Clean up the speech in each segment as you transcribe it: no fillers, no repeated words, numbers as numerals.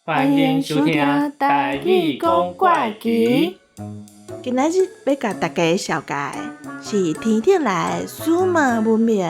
歡迎收聽台語講怪奇。今仔日欲共大家紹介的是天頂來的蘇美文明。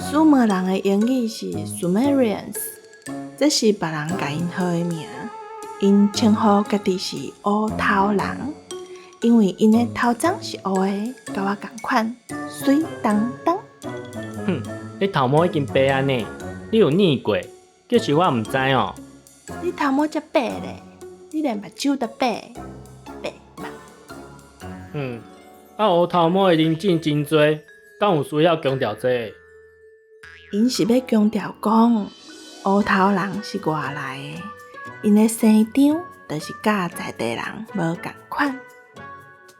蘇美人的英語是 Sumerians，這是別人共𪜶號的名。𪜶稱呼家己是烏頭人，因為𪜶的頭鬃是烏的，佮我仝款，媠當當。哼，你頭毛已經白按呢，你有染過？叫是我毋知哦。你頭毛才白咧，你連目睭都白，白目。嗯，啊烏頭毛的人種真濟，敢有需要強調這個？𪜶是欲強調講，烏頭人是外來的，𪜶的生長就是佮在地人無仝款。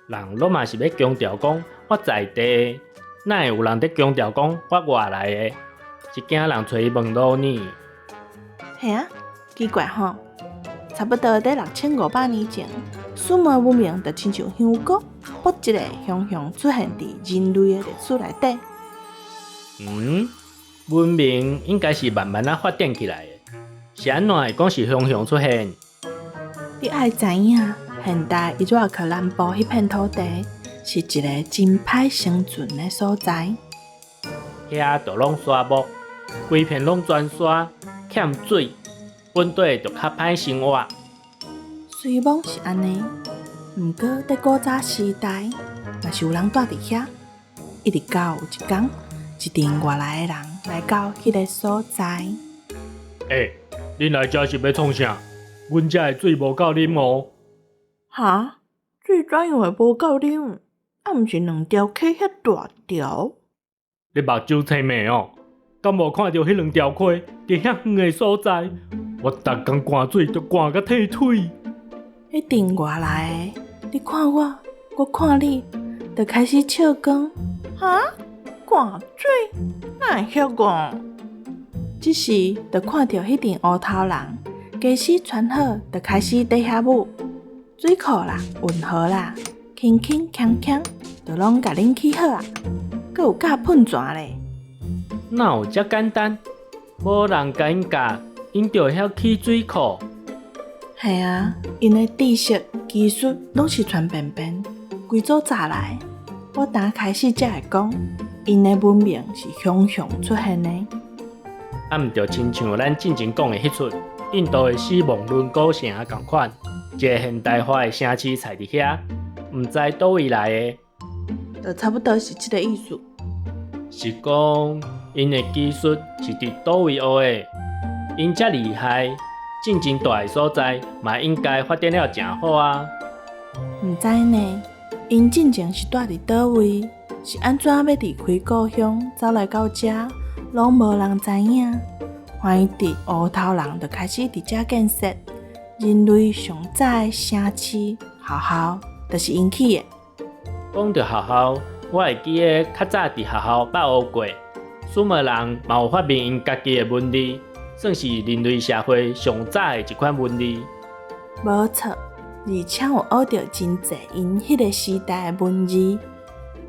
人攏嘛是欲強調講我在地的，哪會有人佇強調講我外來的？是驚人揣伊問路呢？嘿啊，奇怪吼！差不多佇6500年前，蘇美文明就親像香菇，噗一下雄雄出現佇人類的歷史內底。嗯，文明應該是慢慢仔發展起來的，是按怎會講是雄雄出現？你愛知影，現代伊拉克南部彼片土地是一个真歹生存的所在。遐就攏沙漠，規片攏全沙，欠水，本底就較歹生活。雖罔是按呢，毋過佇古早時代，若是有人蹛佇遐，一直到有一工，一陣外來的人來到彼个所在。欸，恁來遮是欲創啥？阮遮的水無夠啉哦。哈？水怎樣會無夠啉？啊，毋是兩條溪遐大條？你目睭青盲哦？敢無看著彼兩條溪佇遐遠的所在？我逐工灌水都灌甲退腿。彼陣外來的，你看我，我看你，就開始笑講：哈？灌水？哪會曉講？這時，就看著彼陣烏頭人，家私穿好，就開始佇遐舞，水庫啦、運河啦，輕輕鏘鏘，就攏共恁起好啊，閣有架噴泉咧。哪有遮簡單？無人共𪜶教，𪜶就會曉起水庫。嘿啊，𪜶的知識、技術攏是傳遍遍，規組早來。我當開始才會講，𪜶的文明是雄雄出現的。啊，毋著親像咱進前講的彼齣印度的死亡輪古城仝款，一个現代化的城市踅佇遐，毋知佗位來的。就差不多是這个意思。是講𪜶的技術是佇佗位學的？𪜶遮厲害，進前蹛的所在嘛應該發展了誠好啊。毋知呢，𪜶進前是蹛佇佗位，是按怎欲離開故鄉走來到遮，攏無人知影。反正烏頭人就開始佇遮建設人類上早的城市學校，就是𪜶起的。講著學校，我會記得較早佇學校捌學過，蘇美人嘛有發明𪜶家己的文字，算是人類社會上早的一款文字。無錯，而且有學著真濟𪜶彼个時代的文字。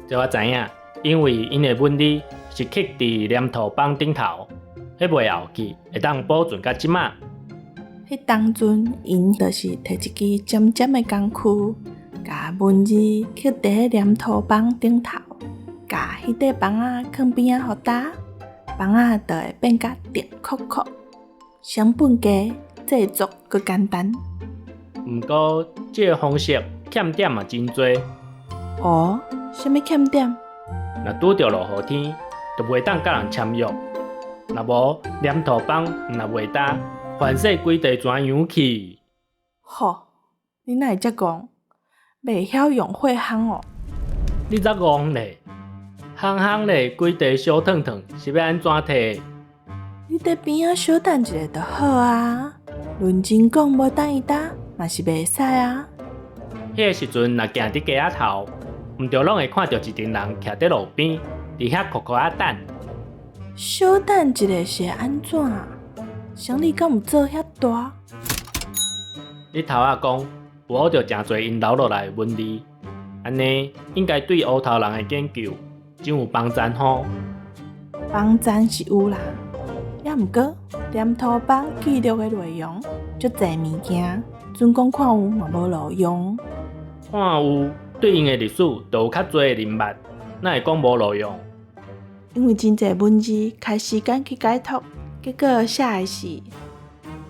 這我知影，因為𪜶的文字是刻佇黏土板頂頭，彼袂漚去，會當保存到這馬。彼當陣，𪜶就是提一支尖尖的工具，共文字刻佇彼黏土板頂頭，共彼塊板仔囥邊仔予焦，板仔就會變甲定確確，成本低，製作閣簡單。毋過，這个方式欠點嘛真濟。哦，啥物欠點？若拄著落雨天，就袂當佮人簽約。若無黏土板若袂焦，反勢規地全揚去。吼，你哪會遮戇？袂曉用火烘哦？你才戇咧，烘烘咧，規地燒燙燙，是欲按怎提？你佇邊仔小等一下就好啊。論真講無等伊焦，嘛是袂使啊。彼个時陣若行佇街仔頭，毋著攏會看著一陣人徛佇路邊，佇遐苦苦仔等。小等一下是會按怎？生意敢有做遐大？你頭仔講有學著誠濟𪜶留落來的文字，按呢應該對烏頭人的研究真有幫贊吼。幫贊是有啦，猶毋過，黏土板記錄的內容足濟物件，準講看有嘛無路用。看有對𪜶的歷史就有較濟的認捌，哪會講無路用？因為真濟文字開時間去解讀，結果寫的是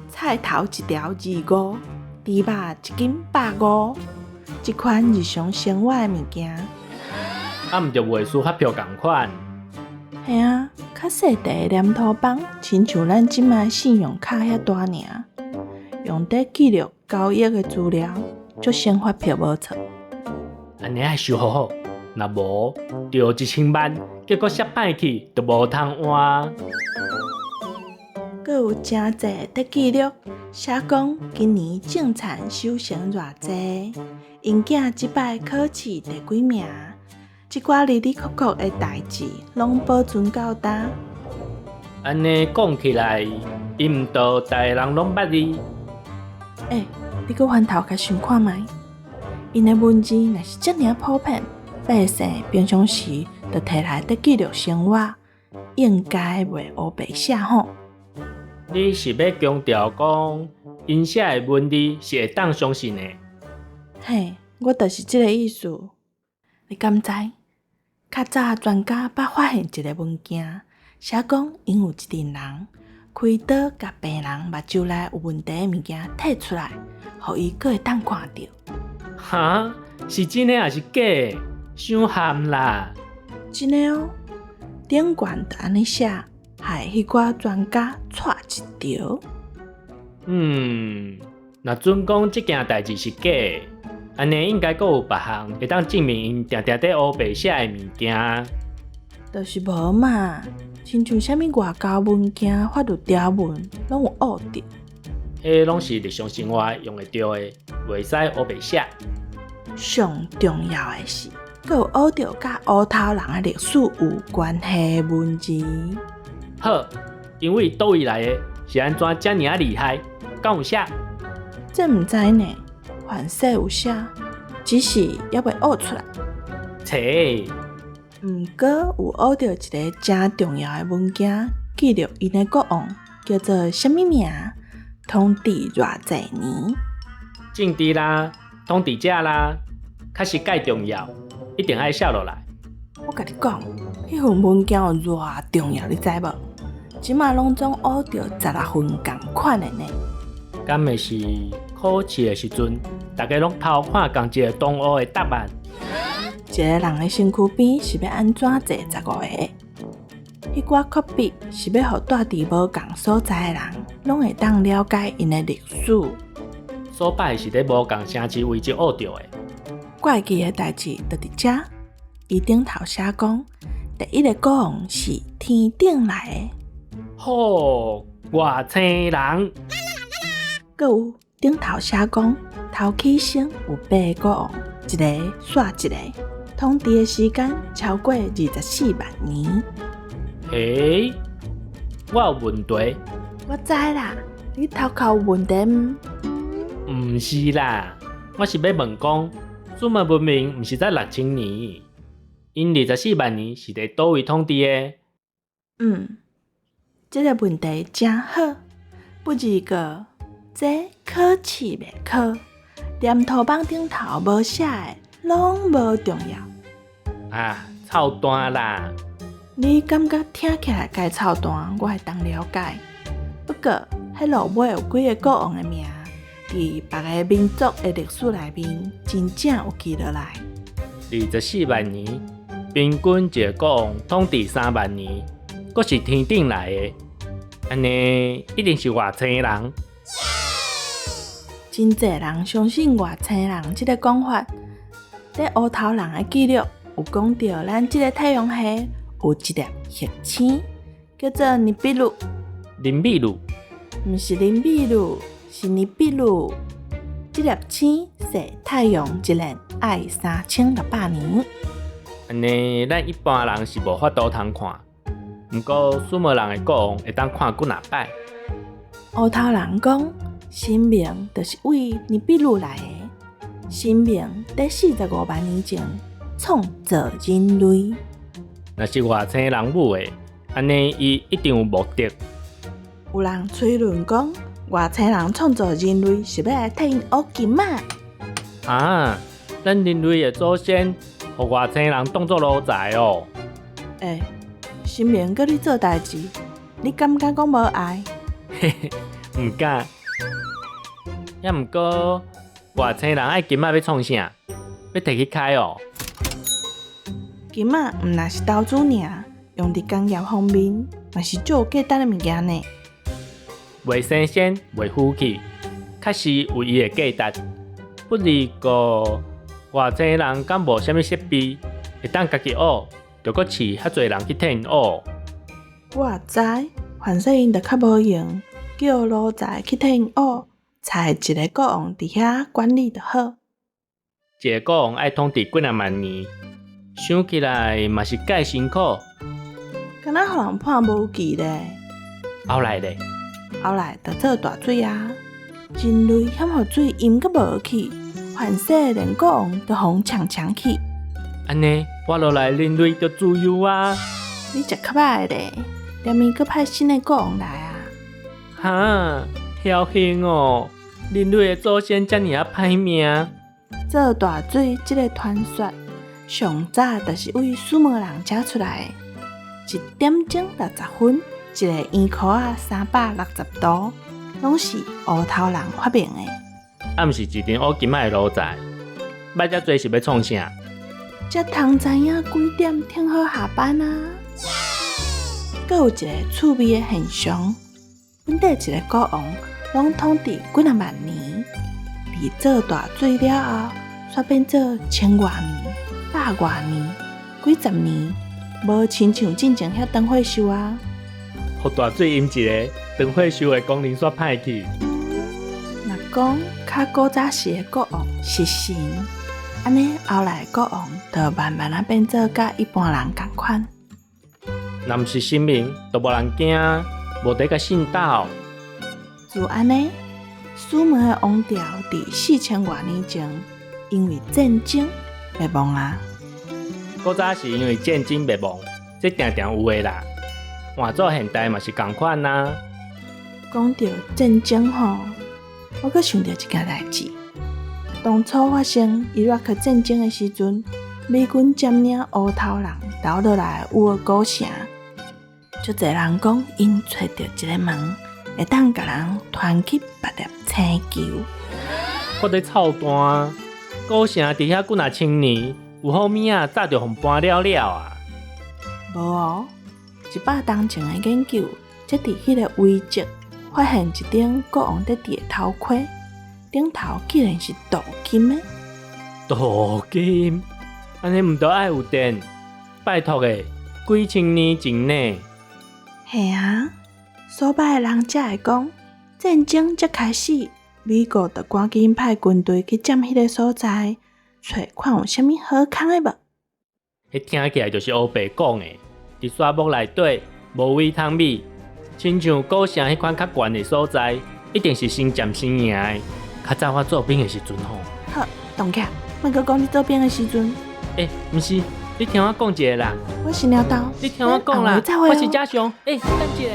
菜頭一條25，豬肉一斤150，這款日常生活的物件。啊，毋就賣輸發票仝款。嘿啊，較細塊的黏土板，親像咱這擺信用卡遐大爾，用佇記錄交易的資料，足像發票無錯。按呢愛收好好，若無著1000萬，結果寫歹去就無通換。閣有誠濟佇記錄寫講今年種田收成偌濟，𪜶囝這擺考試第幾名，這寡哩哩扣扣的代誌攏保存到今。按呢講起來，𪜶毋著逐个人攏捌伊。欸，你閣翻頭共想看覓？𪜶的文字若是遮爾仔普遍，百姓平常時就提來佇記錄生活，應該袂烏白寫吼。你是欲強調講，𪜶寫的文字是會當相信的？嘿，我就是這个意思。你敢知？較早專家捌發現一个文件，寫講𪜶有一陣人開刀共病人目睭內有問題的物件提出來，予伊閣會當看著。哈？是真的抑是假的？傷譀啦！真的哦，頂懸就按呢寫，害彼寡專家掣一著。嗯，若準講這件代誌是假的，按呢應該閣有別項會當證明𪜶定定佇烏白寫的物件。就是無嘛，親像啥物外交文件、法律條文，攏有學著。彼攏是日常生活用會著的，袂使烏白寫。上重要的是，閣有學著佮烏頭人的歷史有關係的文字。好，𪜶為佗位來的，是按怎遮爾仔厲害？敢有寫？這毋知呢，凡勢有寫，只是猶未學出來。切！毋過有學著一个誠重要的文件，記錄𪜶的國王叫做啥物名，統治偌濟年。政治啦，統治者啦，確實蓋重要，一定愛寫落來。我共你講，彼份文件有偌重要，你知無？這馬攏總學著16份仝款的呢。敢會是考試的時陣，逐家攏偷看仝一个同學的答案？一个人的身軀邊是欲按怎坐15个？彼寡曲筆是欲予蹛佇無仝所在的人，攏會當了解𪜶的歷史。所擺是佇無仝城市位置學著的。怪奇的代誌就佇遮，伊頂頭寫講，第一个國王是天頂來的。吼，外星人！閣有頂頭寫講，頭起先有八个國王，一个煞一个，統治的時間超過24萬年。欸，我有問題。我知啦，你頭殼有問題毋？毋是啦，我是欲問講，蘇美文明毋是才6000年，𪜶24萬年是佇佗位統治的？嗯，這个問題誠好，不過這考試袂考，黏土板頂頭無寫的攏無重要。啊，臭蛋啦！你感覺聽起來該臭蛋，我會當了解。不過，彼落尾有幾个國王的名，佇別个民族的歷史內面，真正有記落來。24萬年，平均一个國王統治3萬年，閣是天頂來的，按呢一定是外星人。真濟人相信外星人這个講法。佇烏頭人的記錄有講著，咱這个太陽系有一粒行星，叫做尼比魯。林美魯？毋是林美魯，是尼比魯。這粒星踅太陽一輪愛3600年。按呢，咱一般人是無法度通看。毋過蘇美人的國王會當看幾若擺。烏頭人講，神明就是為尼比魯來的。神明佇45萬年前創造人類。若是外星人母的，按呢伊一定有目的。有人推論講，外星人創造人類是欲來替𪜶挖金仔。啊，咱人類的祖先，予外星人當做奴才哦。欸，神明叫你做代誌，你敢毋敢講無愛？嘿嘿，毋敢。猶毋過，外星人愛金仔欲創啥？欲提去開哦。金仔毋若是投資爾，用佇工業方面嘛是足有價值的物件呢。袂新鮮，袂腐去，確實有伊的價值。不過，外星人敢無啥物設備，會當家己挖，著閣飼遐濟人去替𪜶挖。我也知，反正𪜶著較無閒，叫奴才去替𪜶挖，裁一个國王佇遐管理就好。一个國王愛統治幾若萬年，想起來嘛是蓋辛苦。敢若予人判無期咧。後來咧？後來就做大水啊！人類嫌予水淹閣無去，凡世連國王都予人搶搶去。按呢，活落來人類就自由啊！你食較歹咧，連伊閣派新的國王來啊！哈，僥倖哦！人類的祖先遮爾仔歹命。做大水這个傳說，上早就是為史無人寫出來的。1點鐘60分，一个圓箍仔360度，攏是烏頭人發明的。啊，毋是一陣挖金仔的奴才，捌遮濟是欲創啥？才通知影幾點停好下班啊！閣有一个趣味的現象，本底一个國王攏統治幾若萬年，佇做大水了後，煞變做千外年、百外年、幾十年，無親像進前遐長歲壽啊！予大水淹一个，長歲壽的功能煞歹去。若講較古早時的國王是神，按呢後來的國王就慢慢仔變做佮一般人仝款。若毋是神明，就無人驚，無佇共信鬥。就按呢，史無的王朝佇4000外年前，因為戰爭滅亡啊。古早是因為戰爭滅亡，這定定有的啦。換做現代嘛是仝款啊。講著戰爭吼，我閣想著一件代誌。當初發生伊拉克戰爭的時陣，美軍佔領烏頭人留落來的烏爾古城，足濟人講𪜶揣著一个門，會當共人傳去別粒星球。我咧臭蛋，古城佇遐幾若千年，有好物仔早就予搬了了啊。無哦，100冬前的研究，才佇彼个遺跡發現一頂國王佇戴的頭盔，頂頭竟然是鍍金的。鍍金？按呢毋著愛有電？拜託的，幾千年前呢？嘿啊，所擺的人才會講，戰爭才開始，美國就趕緊派軍隊去佔彼个所在，揣看有啥物好康的無？彼聽起來就是烏白講的，佇沙漠內底無位通覓，親像古城彼款較懸的所在，一定是先佔先贏的。較早我做兵的時陣吼，好，動起來，莫閣講你做兵的時陣。欸，毋是，你聽我講一下啦。我是貓豆，你聽我講啦，我是嘉雄。欸，等一下。